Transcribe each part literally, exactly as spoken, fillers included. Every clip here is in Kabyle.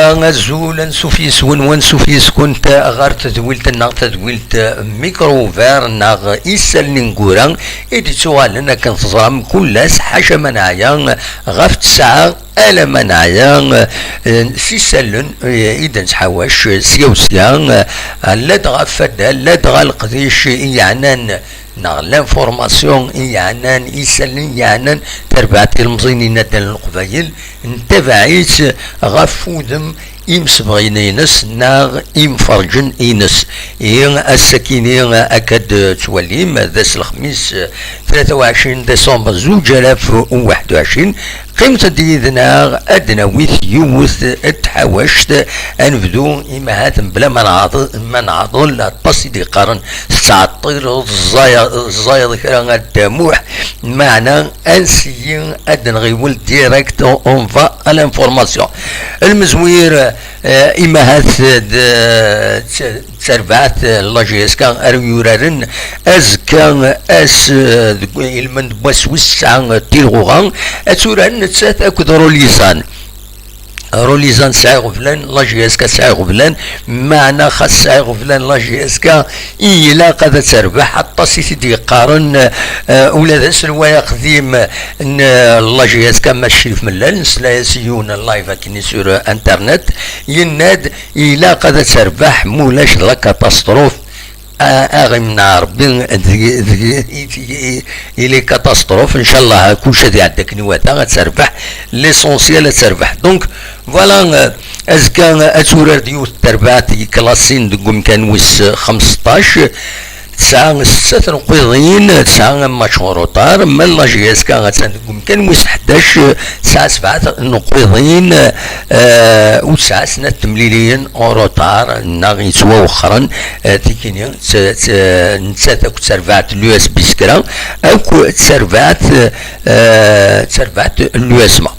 Azul, ansuf yes-wen, wansuf yes-kunt ɣer tedwilt-nneɣ, tadwilt Micro Ouvert neɣ Isallen Ineggura, i d-ittuɣalen akken teẓram kul ass, ḥaca ma neɛya, ɣef ttesɛa alamma neɛya, eh, s isallen, eh, i d-nettḥawac, eh, sya u sya, eh, ladɣa ɣef waddal, ladɣa leqdic i yeɛnan, neɣ l'information i yeɛnan, isallen i yeɛnan tarbaɛt ilemẓiyen n inaddalen n Leqbayel, ntabaɛ-itt ɣef wudem imsebɣen-ines neɣ imferǧen-ines. Ihi ass-akini akka d-ttwalim, d ass lexmis, tlata u ɛecrin décembre zuǧ alaf u waḥed u ɛecrin. Qqimet-d yid-neɣ ad d-nawi yiwet n tḥawact. Ad nebdu imahat mebla ma nɛeḍ-, ma nɛeḍḍel aṭas i d-yeqqaren tettɛeṭṭileḍ, ẓẓayeḍ, ẓẓayeḍ kra a Dda Muḥ, meɛna ansi ad d-nɣiwel direct, on va à l'information. Lmezwir, eh, imahat d, d tarbaɛt, eh, la J S K ara yuraren azekka ass, eh, deg ilmend n wass wis tesɛa, eh, tilɣuɣa, ad turaren nettat akked Rolizan. Rolizan tesɛa iɣeblan, la J S K tesɛa iɣeblan, meɛna xas tesɛa iɣeblan la J S K, i ilaq ad terbeḥ, aṭas i t-id-yeqqaren, eh, ula d aselway aqdim n, eh, la J S K, Mass Crif Mellal, nesla-as i yiwen n live akken sur internet, yenna-d ilaq ad terbeḥ, mulac d la catastrophe. A-, aɣ-imneɛ Rebbi deg, deg, i, i, i les catastrophes, ncallah, kulci ad iɛeddi akken iwata, ad terbeḥ, l'essentiel ad terbeḥ. Donc, voilà, euh, azekka, euh, ad turar d yiwet n terbaɛt yeklasin deg umkan wis, euh, xmesṭac, tesɛa setta n uqiḍin, tesɛa match en retard, ma la J S K attan deg umkan wis ḥdac, tesɛa sebɛa n uqiḍin, eh, u tesɛa snat temliliyin en retard, neɣ yettwawexxren, eh, tikini, t-, t-, nettat akked terbaɛt n l'U S B s kra, akked terbaɛt, eh, terbaɛt n l'U S M A.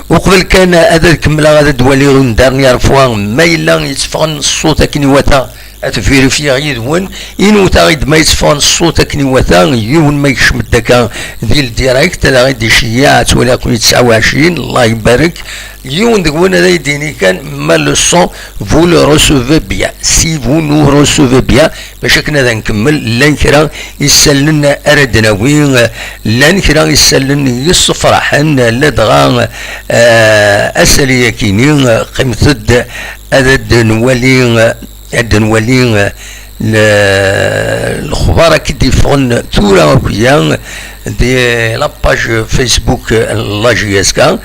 Uqbel kan ad, ad kemmleɣ, ad d-waliɣ une dernière fois ma yella yetteffɣen ṣṣut akken iwata, ad vérifier yid-wen. Inwet-aɣ-id ma yetteffɣen ṣṣut akken iwata, yiwen ma yekcem-d akka di le direct, ad aɣ-id-iceyyeɛ, ttwaliɣ-ken-id tesɛa u ɛecrin, Allah ibarek. Yiwen deg-wen ad ay-d-yini kan ma le son vous le recevez bien. Si vous nous recevez bien, bac akken ad nkemmel, llan kra isallen ara d-nawi, llan kra isallen yessefraḥen, ladɣa, eh, asali-akini, qqimet-d ad d-nwali, ad d-nwali, eh, le-, lexbar akka d-yeffɣen tura akya di la page Facebook n la J S K,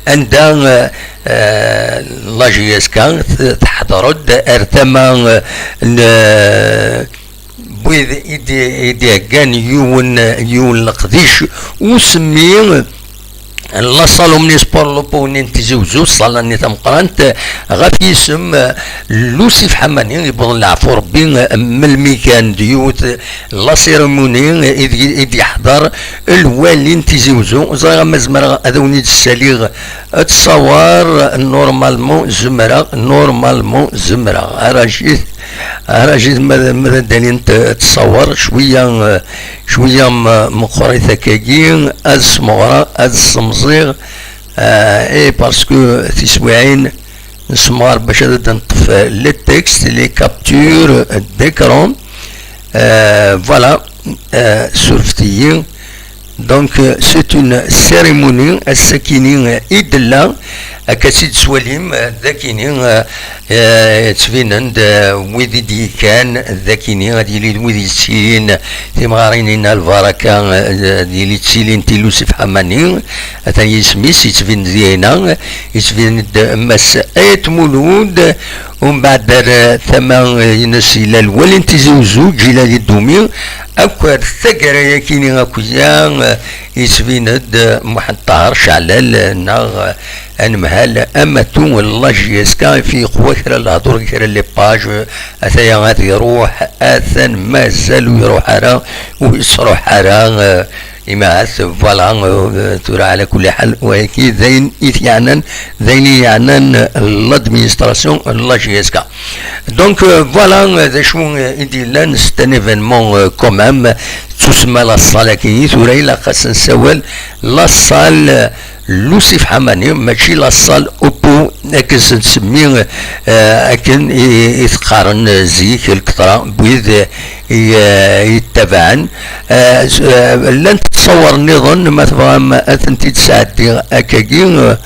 anda, eh, la J S K t-, teḥḍer-d ar tama, eh, n, eh, wid i d-, i d-iheggan yiwen, yiwen leqdic usemmi, la salle omnisport Loponi n Tizi Uzzu, ṣṣala-nni tameqqrant, ɣef yisem, eh, Lusif Ḥamani, yewweḍ leɛfu Rebbi, eh, melmi kan d yiwet la cérémonie, eh, i d-, i d-yeḥḍer lwali n Tizi Uzzu. Ẓriɣ ma zemreɣ ad awen-id-ssaliɣ ttṣawar, normalement zemreɣ, normalement zemreɣ. Arajit, arajit ma d, ma d ad d-alint ttṣawar, cwiya, eh, cwiya m-, meqqrit akkagi, ad smeɣreɣ, ad ssemẓiɣ, euh, et parce que tiswiɛin nesmeɣar bac ad d-neṭṭef les textes, les captures d'écran, euh, voilà, euh, surfet-iyi. Donc, euh, c'est une cérémonie, ass-akini, euh, i d-tella, akka tt-id-twalim, euh, d-akini, euh, Eh, ttbinen-d, eh, wid i d-yekkan d akini, ad yili d wid yettilin timɣarin-inna lbaraka, eh, ad yili ttilint i Lusif Ḥamani, atan yisem-is, yettbin-d dina, yettbin-d Mass Ayt Mulud, umbeɛd ar, eh, tama, eh, ines yella lwali n Tizi Uzzu, Ǧilali Ddumi, akked taggara-yakini akya, eh, yettbin-d, eh, Muḥend Ṭaher Ceɛlal, eh, neɣ, eh, anemhal amatu n la J S K, ifi yeqwa kra lehdur, kra les pages, ataya ad iruḥ, atan mazal ur iruḥ ara, ur yettruḥ ara, eh, imahat, voilà, eh, tura ɛla kulli ḥal, wayaki d ayen i t-yeɛnan, d ayen i yeɛnan l'administration n la J S K. Donc, euh, voilà, euh, d acu, euh, i d-yellan, c'est un événement, euh, quand même, tusemma la salle-agi, tura ilaq ad s-nsawal la salle, euh, Lusif Ḥamani, mačči la salle Oppo akken s-nsemmi, eh, akken i, i teqqaren zik lketra n wid, eh, i, eh, yettabaɛen. Eh, s-, eh, llant ttṣawer nniḍen, ma tebɣam ad tent-id-sɛeddiɣ akkagi, eh,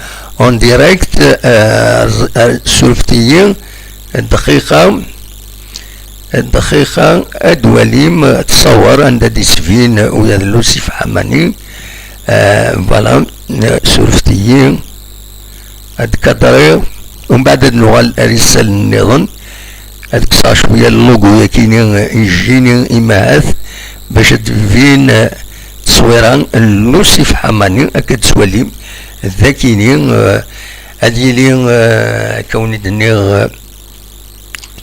en direct, eh, ẓ-, eh, surfet-iyi dqiqa, dqiqa, ad walim ttṣawer anda d-isbin ula d Lusif Ḥamani. Eh, voilà, eh, surfet-iyi. Ad kadriɣ, umbeɛd ad nuɣal ar isallen nniḍen, ad kkseɣ cwiya n logo-yakini, eh, ijini imahat, bac ad d-tbin, eh, tteswira n Lusif Ḥamani, akka d-twalim, d akini, eh, ad yili, eh, akka wen-id-nniɣ, eh,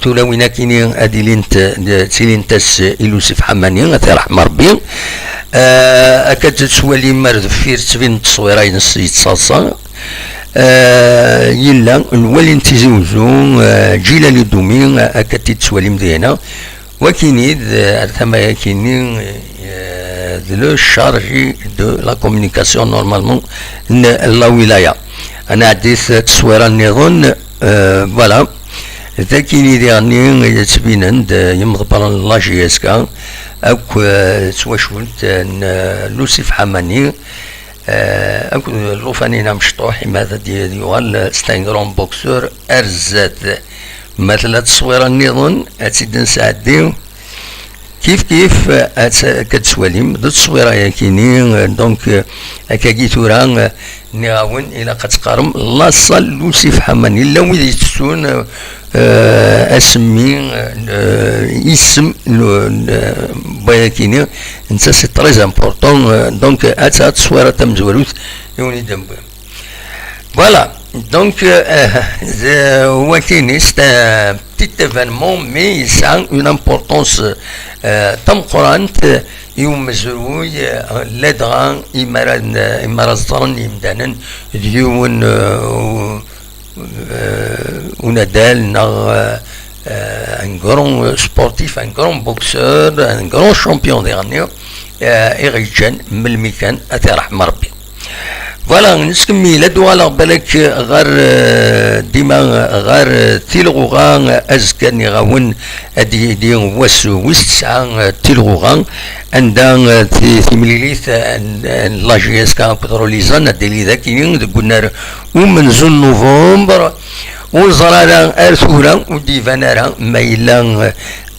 tulawin akini ad ilint, d-, ttilint-as i Lusif Ḥamani, ad t-iṛḥem Ṛebbi. Eh, akka d-tettwalim ar deffir, ttbin tteswira-ines yettaḍsa. Eh, yella lwali n Tizi Uzzu, eh, Ǧilali Dumi, eh, akka d-tettwalim dihna. Wakini d, eh, ar tama yakini, eh, d le chargé de la communication normalement n la wilaya. Ad nɛeddi s tteswira nniḍen, eh, voilà. D akini diɣenni yettbinen-d, eh, yimḍebbren n la J S K, akk, eh, d twacult, eh, n, eh, Lusif Ḥamani, eh, akked Lufanina Mecṭuḥ, ima ad d-, ad yuɣal, eh, c'est un grand boxeur ar zdat. Ma tella tteswira nniḍen, ad tt-id-nesɛeddi. Kif kif, eh, ad tt-, akka d-twalim, d tteswira yakini, eh, donc, eh, akkagi tura, eh, nniɣ-awen, ilaq ad teqqarem la salle Lusif Ḥamani. Llan wid yettetun, eh, eh, asemmi, eh, isem n, n, n wayakini, netta c'est très important, eh, donc, eh, ad tt-, ad tteswira tamezwarut i wen-id-newwi. Voilà, donc, euh, euh, wakini, c'est un petit événement, mais yesɛa une importance, euh, tameqqrant, euh, i umezruy, euh, ladɣa imara n-, imara ẓran yimdanen d yiwen, euh, euh, unadal neɣ, euh, euh, un grand sportif, un grand boxeur, un grand champion diɣenni, euh, i ɣ-yeǧǧan melmi kan, ad t-iṛḥem Ṛebbi. Voilà, nettkemmil, ad uɣaleɣ balak ɣer, euh, dima ɣer, euh, Tilɣuɣa, euh, azekka nniɣ-awen ad yili wass wis tesɛa, euh, Tilɣuɣa, anda, euh, ti-, timlilit, euh, n, n la J S K akked Rolizan ad d-tili dagi deg unnar umenzu n Nuvember. Ur neẓri ara ar tura, ur d-iban ara ma yella, euh,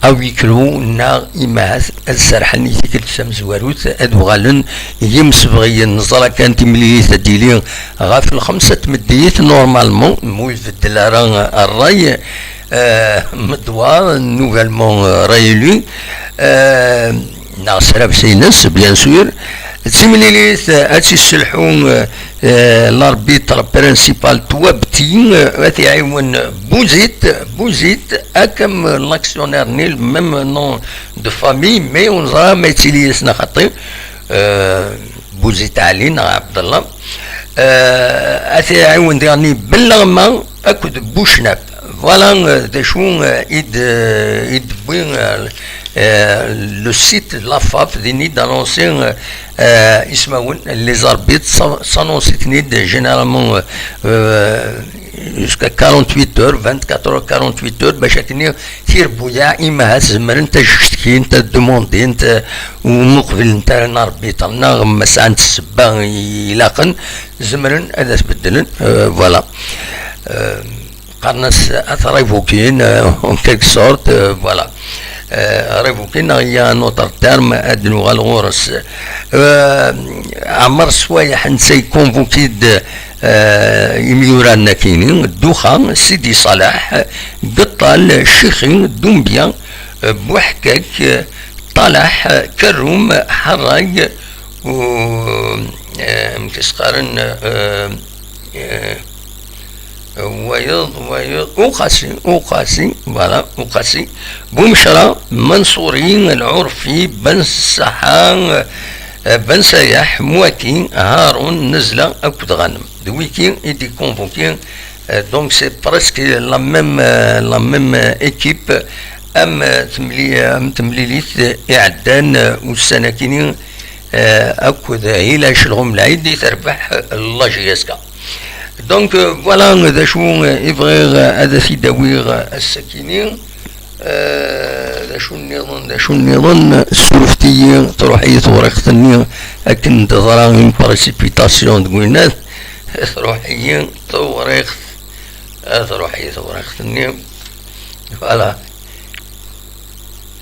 à huis clos neɣ imahat ad serḥen i tikkelt tamezwarut, ad uɣalen yimsebɣiyen. Neẓra kan timlilit ad d-tili ɣef lxemsa n tmeddit, normalement, ma ur ibeddel ara ṛṛay, euh, Medwar, nouvellement, euh, réélu, euh, neɣ srabes-ines, bien sûr. D timlilit, euh, ad tt-yesselḥu, euh, euh, l'arbitre principal Twabti, euh, ad t-iɛiwen Bouzid, Bouzid, comme l'actionnaire-nni, le même nom de famille, mais ur neẓri ma yettili-as neɣ xaṭi, euh, Bouzid Ali neɣ Abdallah. Euh, ad t-iɛiwen diɣenni Belleɣma akked Bucnab. Voilà, euh, d acu, euh, i d, euh, i d-tewwi, euh, euh, le site de la FAF, din i d-annoncer, euh, euh, ismawen, les arbitres, sa-, s'annonce-iten-id généralement, euh, euh, jusqu'à quarante-huit heures, vingt-quatre heures, quarante-huit heures, bac akken tirebbuyaɛ, imahat zemrent ad cektkint, ad demandint, euh, umi qbilent ara arbitre, neɣ ma sɛant ssebba ilaqen, zemren ad as-beddlen, euh, voilà. Euh, qqaren-as ad t-révoquin, euh, en quelque sorte, euh, voilà. Euh, révoquin, neɣ il y a un autre terme, ad nuɣal ɣur-s. Euh, Ɛmer Swayeḥ, netta yekkunvuki-d, euh, imyura n akini, Duxa, Sidi Salaḥ, Geṭṭal, Cixi, Dumbya, euh, Buḥkak, euh, Ṭalaḥ, euh, Kerrum, Ḥerrag, u, euh, amek i s-qqaren, euh, euh, Wayeḍ, wayeḍ, Uqasi, Uqasi, voilà, Uqasi, Bumecra, Manṣuri, Lɛurfi, Ben Saḥa, eh, Ben Sayaḥ, Mwaki, Harun, Nezla akked Ghanem. D wiki i d-ikunvuki, eh, donc c'est presque la même, eh, la même, eh, équipe, am, eh, temli-, am temlilit, eh, iɛeddan, eh, ussan-akini, eh, akked Hilac Lɣumlaïd i terbeḥ, eh, la J S K. Donc, euh, voilà, d acu, euh, i bɣiɣ, euh, ad as-id-awiɣ, euh, ass-akini. Euh, d acu nniḍen, d acu nniḍen, surfet-iyi, truḥ-iyi tewriqt-nni akken d-teḍra une précipitation deg winat, truḥ-iyi tewriqt, euh, truḥ-iyi tewriqt-nni. Voilà.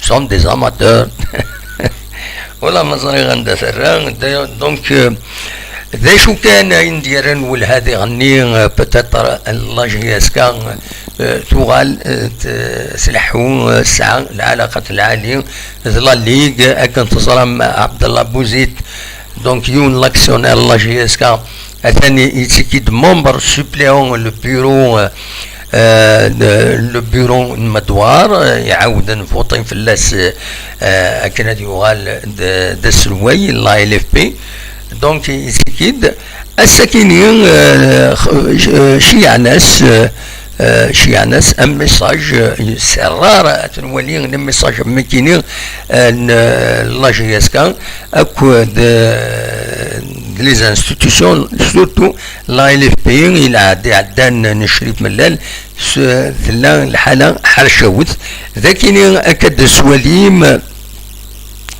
Sont des amateurs. Wala ma ẓriɣ anda terra. Donc, euh, d acu kan ayen d-yerran welha diɣenni, euh, peut-être, euh, la J S K, euh, tuɣal, euh, t-, tleḥḥu, euh, tesɛa lɛalaqat lɛali d la Ligue, akken teẓram Abdallah Bouzid, donc yiwen n l'actionnaire n la J S K, atan yettiki-d membre suppléant le bureau, euh, euh, le, le bureau n Medwar, euh, iɛawden votin fell-as, euh, akken ad yuɣal d, d aselway n la L F P. Donc yettiki-d ass-akini, euh, euh, ciɛen-as, euh, euh, ciɛen-as un message, euh, c'est rare ad nwali un message am nekkini, euh, n, euh, la J S K akked, euh, les institutions, surtout la L F P, il a des, iɛeddan n Crif Mellal, s-, tella lḥala ḥercawet. D akini akka d-swalim,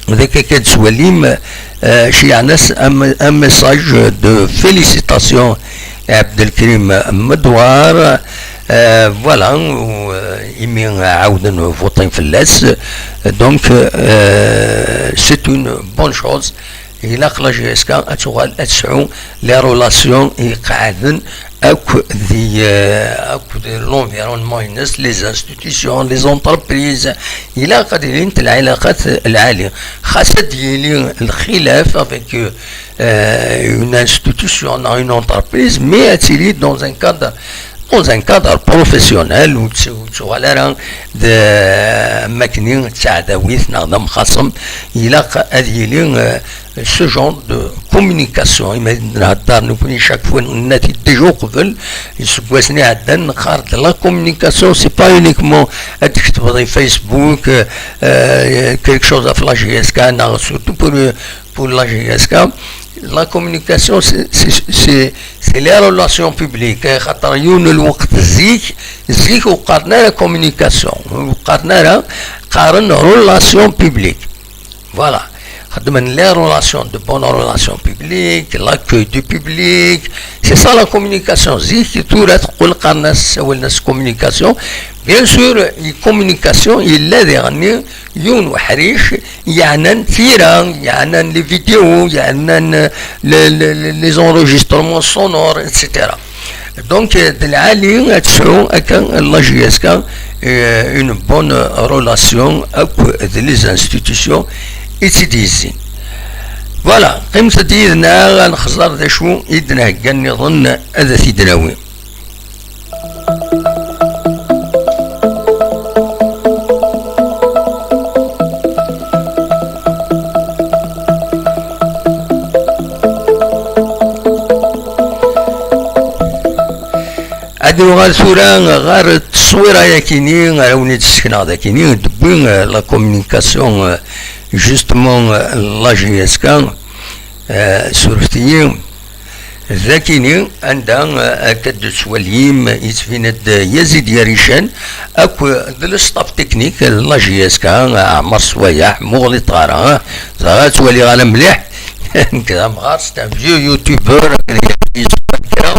d akka akka d-swalim, euh, ciɛen-as un, un message de félicitations à Abdelkrim Medwar. Euh, voilà, u, euh, imi ɛawden votin fell-as. Donc, euh, c'est une bonne chose. Ilaq la J S K ad tuɣal ad tesɛu les relations iqeɛden akk di, euh, akk di l'environnement-ines, les institutions, les entreprises. Ilaq ad ilint lɛilaqat lɛali. Xas ad yili lxilaf avec, euh, euh, une institution neɣ une entreprise, mais ad tili dans un cadre, dans un cadre professionnel, ur tt-, ur tuɣal ara d, am wakken d taɛdawit neɣ d amxaṣem. Ilaq ad yili, euh, ce genre de communication. Imi nhedder nekkni chaque fois, nenna-t-id déjà uqbel, iseggasen iɛeddan, neqqar-d la communication, c'est pas uniquement ad tketbeḍ i Facebook, euh, euh, quelque chose ɣef la J S K, neɣ surtout pour, euh, pour la J S K. La communication, c'est, c'est, c'est, c'est les relations publiques. Xaṭer yiwen n lweqt zik, zik ur qqaren ara communication, ur qqaren ara, qqaren relations publiques. Voilà. Xedmen les relations, de bonnes relations publiques, l'accueil du public. C'est ça la communication. Zik, tura teqqel qqaren-as, ssawalen-as communication. Bien sûr, la communication, yella diɣenni yiwen uḥric, yeɛnan tira, yeɛnan les vidéos, yeɛnan, euh, le, le, le, les enregistrements sonores, et cetera. Donc, euh, d lɛali ad tesɛu akka la J S K, euh, une bonne relation akked les institutions i tt-id-yezzin. Voilà, qqimet-d yid-neɣ ad nexẓer d acu i d-nhegga nniḍen ad t-id-nawi. Ad nuɣal tura ɣer tteswira-yakini ara wen-id-ssekneɣ dakini, d-tewwi, euh, la communication, euh, justement, euh, la J S K, euh, surfet-iyi. Dakini, anda, euh, akka d-tettwalim, yettbin-d Yazid Yarican, akked le staff technique n la J S K, Ɛmer Swayeɛ, muɣli ṭṭara, ẓra ttwaliɣ ara mliḥ. Nekk d amɣar, c'est un vieux youtubeur, akked Yazid Yarican.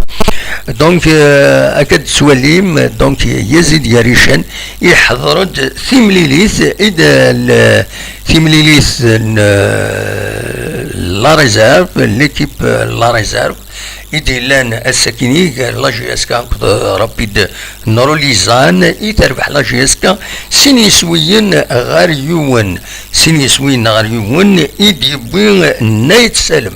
Donc, euh, akka d-tettwalim, donc, Yazid Yarican, iḥḍer-d timlilit, i d, le, timlilit n, euh, la réserve, l'équipe, euh, la réserve, i d-yellan ass-akini gar la J S K akked Rapid n Rulizan, i terbeḥ la J S K sin yiswiyen ɣer yiwen, sin yiswiyen ɣer yiwen, i d-yewwi Nayt Salem.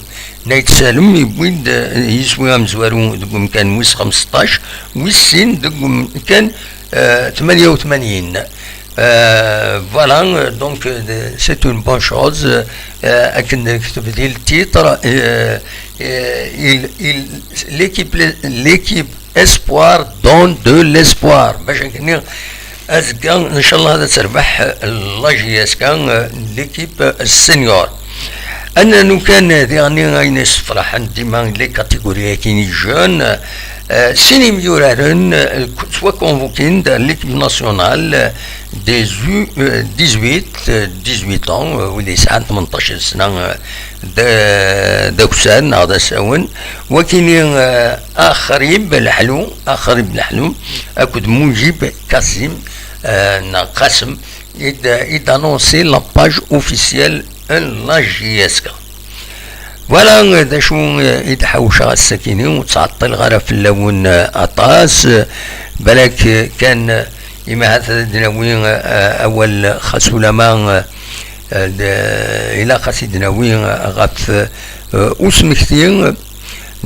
Nayt Salem yewwi-d, eh, yiswi amezwaru deg umkan wis xemseṭṭac, wis sin deg umkan, eh, tmanya u tmanyin. Euh, voilà, euh, donc, euh, c'est une bonne chose. Euh, akken nekteb di le titre, euh, euh, il, il, l'équipe, l'équipe Espoir donne de l'espoir. Bac akken azekka, inchallah, ad terbeḥ, euh, la J S K, euh, l'équipe, euh, senior. Anna nukan, euh, diɣenni ayen yessefraḥen dima les catégories-agi n jeunes, euh, Eh, sin imyuraren, eh, ttwakonvukin-d l'équipe nationale des U, eh, dix-huit, eh, dix-huit ans, eh, wid yesɛan tmenṭac sna, eh, d, d akessar neɣ d asawen. Wakini, eh, Axrib Leḥlu, Axrib Leḥlu, akked Mujib Kazim, eh, neɣ Qasem, i d, i d-annoncer la page officielle n la J S K. Voilà, eh, d acu, eh, i d-ḥawceɣ ass-akini, ur ttɛeṭṭileɣ ara fell-awen, eh, aṭas, eh, balak, eh, kan, eh, imi ahat ad d-nawi, eh, awal, xas ulama, eh, eh, d, ilaq ad t-id-nawi, eh, ɣef, eh, usmekti n,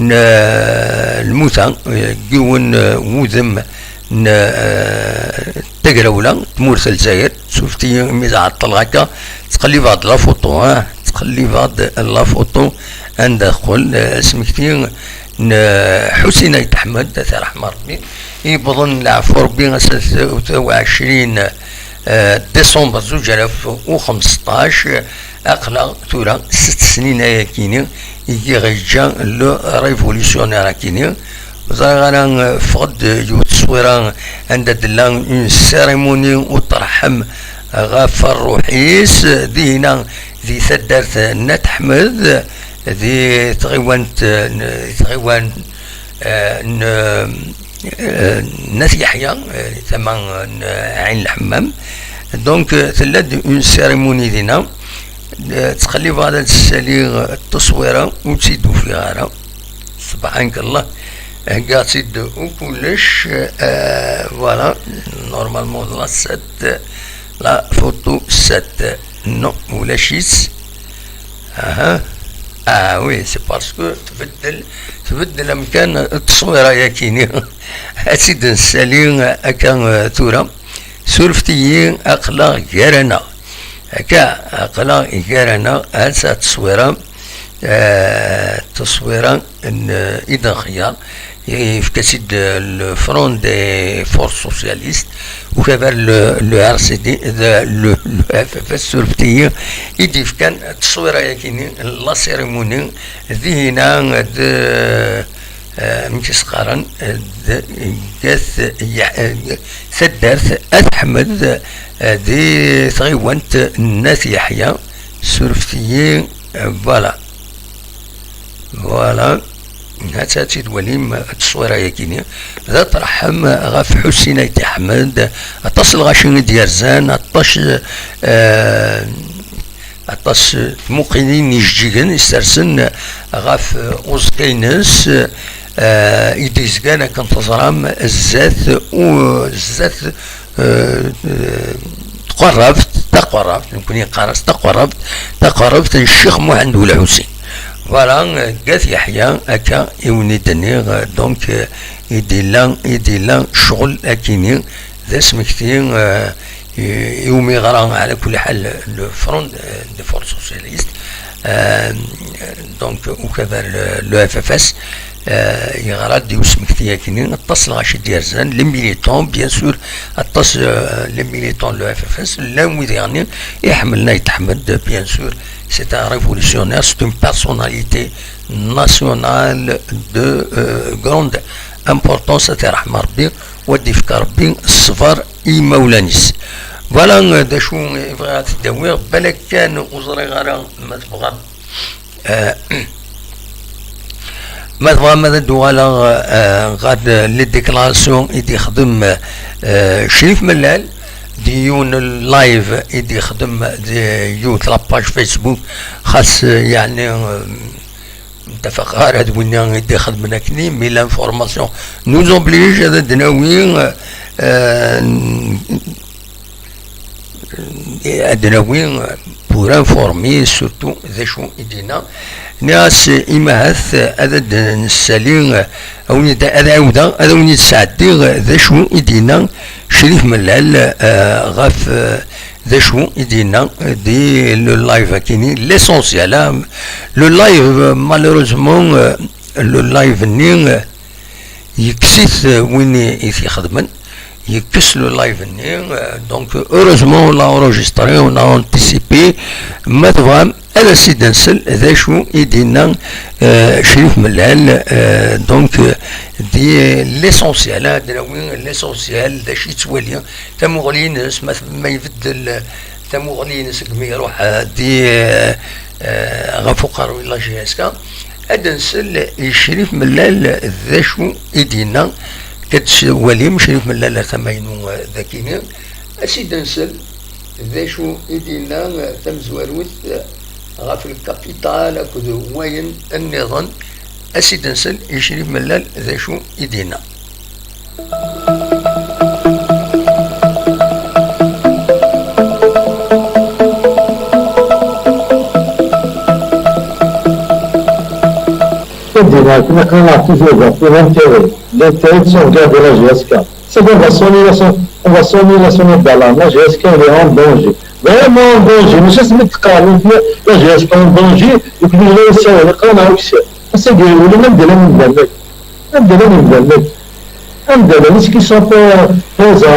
eh, lmuta, eh, n yiwen, eh, wudem n, eh, tagrawla, tmurt n Lezzayer. Surfet-iyi imi tɛeṭṭleɣ akka, ttqellibeɣ-d la photo, ah, ttqellibeɣ-d la photo anda teqqel, eh, asmekti n, eh, Ḥusin Ayt Ḥmed, ad t-iṛḥem Ṛebbi, yewwḍen leɛfu Ṛebbi ass-a, eh, ɛecrin, eh, décembre zuǧ alaf u xemseṭṭac, eh, aql-aɣ tura sett snin ayakini i yeɣ-yeǧǧa le révolutionnaire akini. Ẓriɣ ara, eh, ffeɣ-d yiwet tteswira anda d-tella une cérémonie u terḥem ɣef ṛṛuḥ-is, dihina di taddart n At Ḥmed, di tɣiwant, eh, n, di tɣiwant, eh, n, eh, n At Yeḥya, eh, tama n Ɛin Lḥemmam. Donc, eh, tella-d une cérémonie dina. Eh, ttqellibeɣ ad d-ssaliɣ tteswira, ur tt-id-ufiɣ ara. Subḥanak Allah, heggaɣ-tt-id u kullec. Eh, voilà, normalement d la sept, la photo sept. Non, ulac-itt. Aha. Ah oui, c'est parce que tbeddel, tbeddel amkan tteswira yakini. Ad tt-id-nessali akka, eh, tura. Surfet-iyi, aql-aɣ gar-aneɣ. Akka, aql-aɣ gar-aneɣ, ass-a tteswira, eh, tteswira n, eh, i d-nxeyyeṛ, yefka-tt-id, eh, le Front des Forces Socialistes, ukabar le, le R C D, de, le, le F F S, surfet-iyi, i d-yefkan tteswira-yakini, la cérémonie, dihina d, eh, amek i s-qqaren, eh, d, gat, ya-, eh, taddart At Ḥmed, eh, di tɣiwant n At Yeḥya, surfet-iyi, eh, voilà. Voilà. Hatta ad tt-id-walim tteswira-yakini. D aṭreḥḥem ɣef Ḥusin Ayt Ḥmed. Aṭas n lɣaci i d-yerzan, aṭas, eh, aṭas n tmuqinin ijeǧǧigen isersen ɣef uẓekka-ines, eh, i d-yezgan akken teẓram zdat u-, zdat, eh, eh, tqerrabt, taqerrabt, nekkni neqqar-as taqerrabt, taqerrabt n Ccix Muḥend Ulḥusin. Voilà, eh, Gat Yeḥya, akka i wen-id-nniɣ, eh, donc, eh, i d-illa, i d-illa ccɣel akini, d asmekti, eh, i, iwumi yeɣra, ɛla kulli ḥal, le Front, eh, de Force Socialiste, eh, donc, ukabar le, le F F S, eh, yeɣra-d i usmekti-yakini, aṭas n lɣaci d-yerzan, les militants, bien sûr, aṭas, eh, les militants n le F F S, llan wid yeɣni iḥemmlen Ayt Ḥmed, bien sûr, c'est un révolutionnaire, c'est une personnalité nationale de, euh, grande importance, ad t-iṛḥem Ṛebbi, u ad d-ifk Ṛebbi ṣṣber i yimawlan-is. Voilà, euh, d acu i bɣiɣ ad t-id-awiɣ, balak kan ur ẓriɣ ara ma tebɣam, euh, ma tebɣam ad d-uɣaleɣ, euh, ɣer les déclarations i d-ixdem, euh, Crif Mellal, di yiwen n live i d-ixdem di yiwet la page Facebook, xas, euh, yeɛni, euh, ur ttafaqeɣ ara d winna i d-ixedmen akkenni, mais l'information nous oblige ad d-nawi, euh, ad d-nawi pour informer surtout d acu i d-yenna. Nniɣ-as, imahat ad d-nessali, ad wen-id-, ad ɛiwdeɣ, ad wen-id-sɛeddiɣ d acu i d-yenna Crif Mellal, euh, ɣef, euh, d acu i d-yenna di le live akini, l'essentiel, hein. Le live, euh, malheureusement, euh, le live-nni, euh, yekkes-it, euh, win i, i t-ixedmen. yekkes le live-nni, euh, donc heureusement on l'a enregistré, on a anticipé. Ma tebɣam ad as-id-nsel d acu i d-yenna, euh, Crif Mellal, euh, donc, euh, di l'essentiel, ad d-nawi l'essentiel, d acu yettwali, tamuɣli-ines, ma, ma ibeddel tamuɣli-ines segmi iruḥ, euh, di, euh, euh, ɣef uqerruy n la J S K, ad d-nsel i Crif Mellal d acu i d-yenna. Ad twalim Crif Mellal ar tama-inu, euh, dagini. Ad s-id-nsel d acu i d-yenna, euh, tamezwarut, euh, ɣef lkapital akked wayen nniḍen. Ad s-id-nsel i Crif Mellal d acu i d-yenna. Ad d-iniɣ akken aql-aɣ toujours dans l'intérêt, l'intérêt de sauvegarder la J S K. C'est qu'on va sonner la son-, on va sonner la sonnette d'alarme. La J S K, elle est en danger. Vraiment en danger. Mačči asmi d-teqqar la J S K en danger, donc les gens, ils sont, ass-agi, ula ma d-llan yimdanen-agi, anda llan yimdanen-agi? Anda llan? Est-ce qu'ils sont pas présents?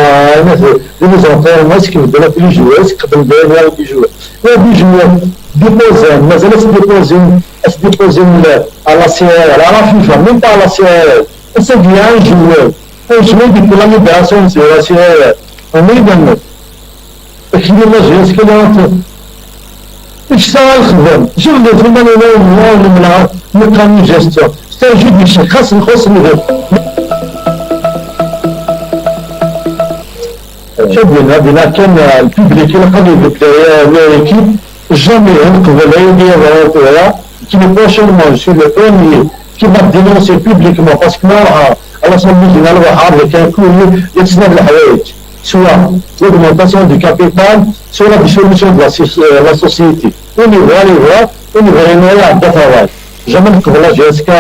Di les entraînements, est-ce qu'ils veulent plus jouer? Est-ce qu'ils veulent plus jouer? Il y a des joueurs déposés, mazal ad s-déposen, ad s-déposen à la C R L, à la FIFA, même pas à la C R L. Ass-agi, un joueur, un joueur depuis l'année dernière, c'est la C R L. On est dans le Akli la J S K la. Ečč saɣ lexdem. Ǧiɣ le phénomène, le mélange, mécanisme gestion. C'est un jeu d'échecs. Xas nxuṣ nɣil. Dinna, dinna kan, euh, le public, il a pas de, de, de, l'équipe. Jamais, hein, que vous l'avez dit, voilà, voilà. Qui n'est pas seulement, je suis le premier qui va dénoncer publiquement, parce que moi, à, à l'Assemblée générale, on va avoir un courrier, il y a soit l'augmentation du capital, soit la dissolution de la, soci- euh, la société. On y voit, on y voit, on y voit, on y voit, on y voit. Jamais que la J S K,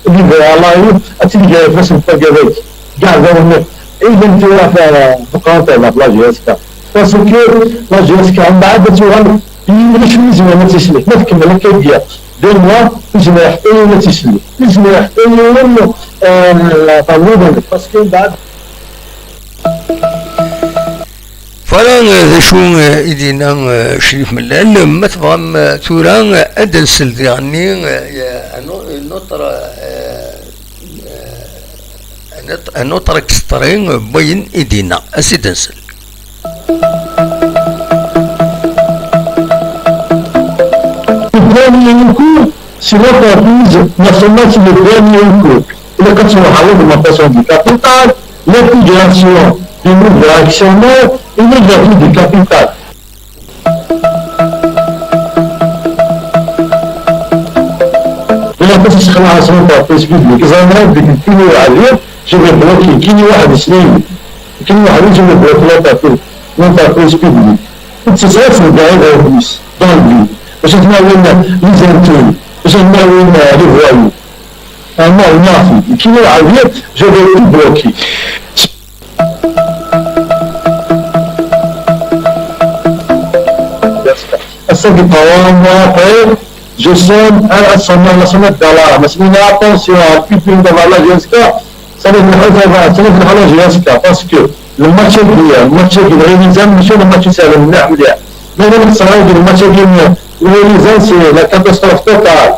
on y voit, là, il y a des gens qui sont pas avec. Garde, on est, et il y a une affaire, euh, pour quand elle a la J S K. Parce que la J S K, on a besoin, il y a des choses, il y a des choses, il y a des choses. Deux mois, ils ont acheté une tissu. Ils ont acheté une, euh, la famille, parce que, bah, Voilà, euh, d acu, euh, i d-yenna, euh, Crif Mellal. Ma tebɣam, euh, tura, euh, ad d-nsel diɣenni, euh, un o-, une autre, euh, euh, un autre, un autre extrait, euh, n wayen i d-yenna. Ad s-id-nsel. Le dernier recours, c'est l'entreprise nationale, c'est le dernier recours. Il y a quatre cents euros d'augmentation du capital, l'intégration du nouveau actionnaire et l'ouverture du capital. Il a fait ce qu'on a son entreprise publique. Ils en ont dit qu'il y a, je vais bloquer, qu'il y a des signes. Kien waḥed i yebɣa tlata n l'entreprise publique. Ur tt-tesɛiḍ tebda iɣurmis dans le vide. Bac ad ten-awin les intimes, bac ad ten-awin les voyous. Ah non, il m'a dit, kien waḥed, je vais tout bloquer. Ass-agi, trois mois après, je sonne à la sonnette, la sonnette d'alarme. Parce que, attention, à plus de la J S K, ça va être une, ça va être une J S K, parce que le match est bien, le match est bien, les amis, monsieur, le match est sérieux, mais, mais, mais, ça va être le match est bien, mais, mais, les amis, c'est la catastrophe totale.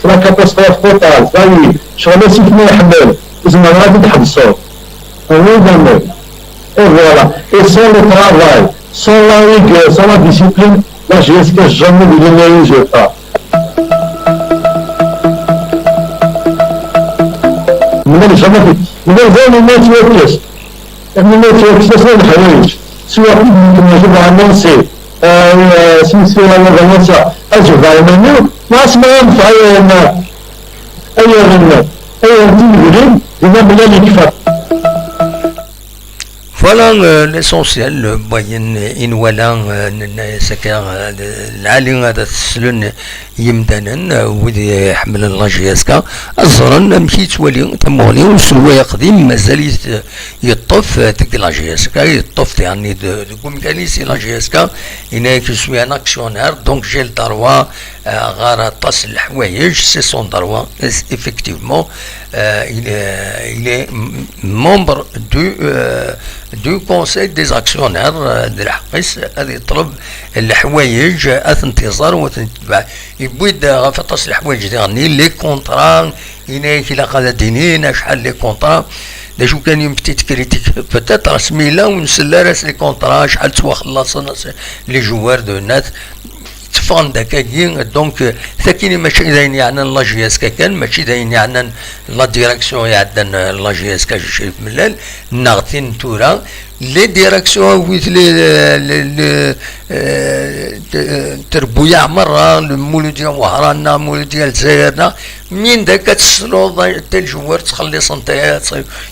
C'est la catastrophe totale. Ça y est, je suis allé s'il faut, mais, ils m'ont dit, ils sont, oui, mais, et voilà. Et sans le travail, sans la rigueur, sans la discipline, la J S K jamais ne gagne un résultat. من الجمال، من الجمال ما توكس، من ما توكس، بس ما نحويج. سواء كنت نجيب عن نفسي، آه، سميتو هذا الناس، أجب على منو، ما اسمع ينفع، آه، أي غنى، أي غنى، بما بلا اللي كفى. Voilà, euh, l'essentiel, euh, n wayen i nwala, euh, nenna-yas akka, euh, lɛali ad t-slen yimdanen, euh, wid iḥemmlen la J S K, ad ẓren amek yettwali tamuɣli uselway aqdim, mazal-it, euh, yeṭṭef, euh, deg la J S K, yeṭṭef, yeɛni, de-, deg umkan-is i la J S K, yenna-yak, je suis un actionnaire, donc j'ai le droit ɣer aṭas n leḥwayeǧ, c'est son droit, effectivement. Euh, il, est, il est membre du, euh, du conseil des actionnaires, euh, d lḥeqq-is ad yeṭleb leḥwayeǧ, ad tent-iẓer u ad tent-itbeɛ. Yewwi-d ɣef aṭas n leḥwayeǧ diɣen, les contrats, yenna-yak ilaq ad d-inin acḥal les contrats. D acu kan, une petite critique peut-être, asmi yella ur nsell ara s les contrats, acḥal ttwaxellaṣen les joueurs de net. Tteffɣen-d akkagi. Donc, euh, takini mačči d ayen yeɛnan la J S K kan, mačči d ayen yeɛnan la direction iɛeddan, euh, la J S K Crif Mellal, neɣ tin n tura. Les directions, wid les, les, les, euh, t-, euh, trebbuyaɛ merra, le Mouloudia Wahran, neɣ Mouloudia Lezzayer, neɣ min dak ad tesluḍ tel joueur ttxelliṣen-t,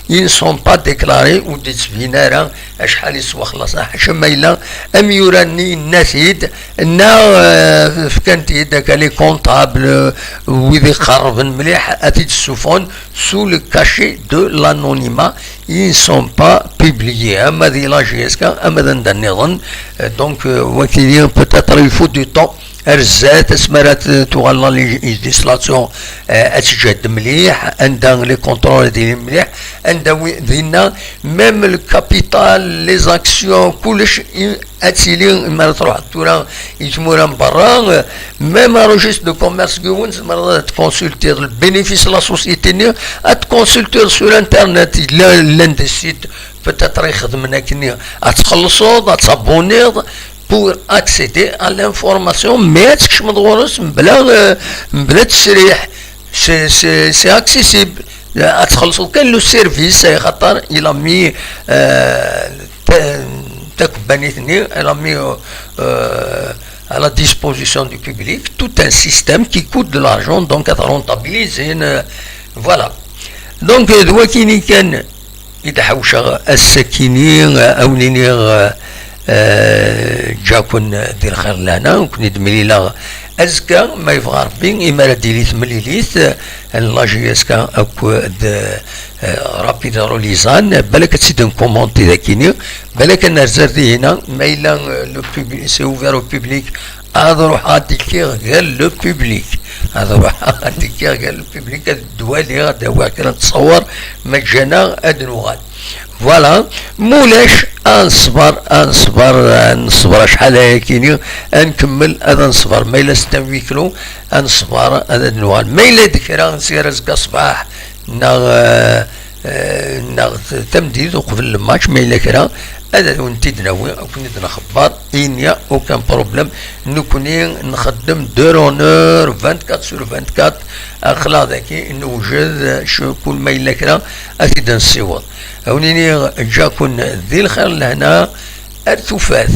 ils ne sont pas déclarés, ur d-yettbin ara acḥal i swaxlaṣen, ḥaca ma yella amyura-nni yenna-t-id, neɣ, euh, fkan-t-id akka les comptables, euh, wid iqerrben mliḥ ad t-id-ssufɣen sous le cachet de l'anonymat, ils ne sont pas publiés, ama di la J S K ama d anda nniḍen. Euh, donc, euh, wagi peut-être il faut du temps. Ar zdat, asmi ara t-, tuɣal la lég-, législation, euh, ad tǧahed mliḥ, anda les contrôles ad ilin mliḥ, anda wi-, dinna, même le capital, les actions, kullec i-, ad tili, mi ara truḥeḍ tura i tmura n berra, euh, même un registre de commerce yiwen, tzemreḍ ad tconsultiḍ le bénéfice n la société-nni, ad tconsultiḍ sur internet, yella, llan des sites peut-être ixedmen akkenni, ad txellṣeḍ, ad tabuniḍ pour accéder à l'information, mais ad tkecmeḍ ɣur-s mebla, euh, mebla ttesriḥ. C'est, c'est, c'est accessible. Ad txellṣeḍ kan le service, axaṭer il a mis, euh, ta-, takebbanit-nni, il a mis, euh, euh, à la disposition du public tout un système qui coûte de l'argent, donc ad rentabiliser, euh, voilà. Donc, euh, d wakini kan i d-ḥewceɣ ass-akini, euh, a wen-iniɣ, euh, euh, ǧǧa-ken di lxir lehna, ur ken-id-mlileɣ azekka, ma yebɣa Rebbi, imi ara d-tili temlilit, euh, n la J S K akked, euh, Rapid Rolizan, balak ad tt-id-nkumunti dakini, balak ad nerzer dihina, ma yella, euh, le publi-, c'est ouvert au public, ad ruḥeɣ ad d-kkiɣ gar le public. Ad ruḥeɣ ad d-kkiɣ gar le public, ad d-waliɣ, ad d-awiɣ kra n ttṣawar, ma ǧǧan-aɣ ad nuɣal. Voilà, mulac, ad nṣber, ad nṣber, ad nṣber acḥal ayakini, ad nkemmel, ad nṣber. Ma yella c'est un huis clos, ad nṣber, ad, ad nuɣal. Ma yella d kra, sir azekka ṣṣbeḥ, neɣ, euh, euh, neɣ t-, tameddit uqbel le match, ma yella kra, ad, ad wen-t-id-nawi, ad ken-id-nxebber, il n'y a aucun problème. Nekni nxeddem d'heure en heure, vingt-quatre sur vingt-quatre, aql-aɣ daki, newjed, c-, kul ma yella kra, ad t-id-nessiweḍ. A wen-iniɣ, ǧǧa-ken di lxir lehna, ar tufat.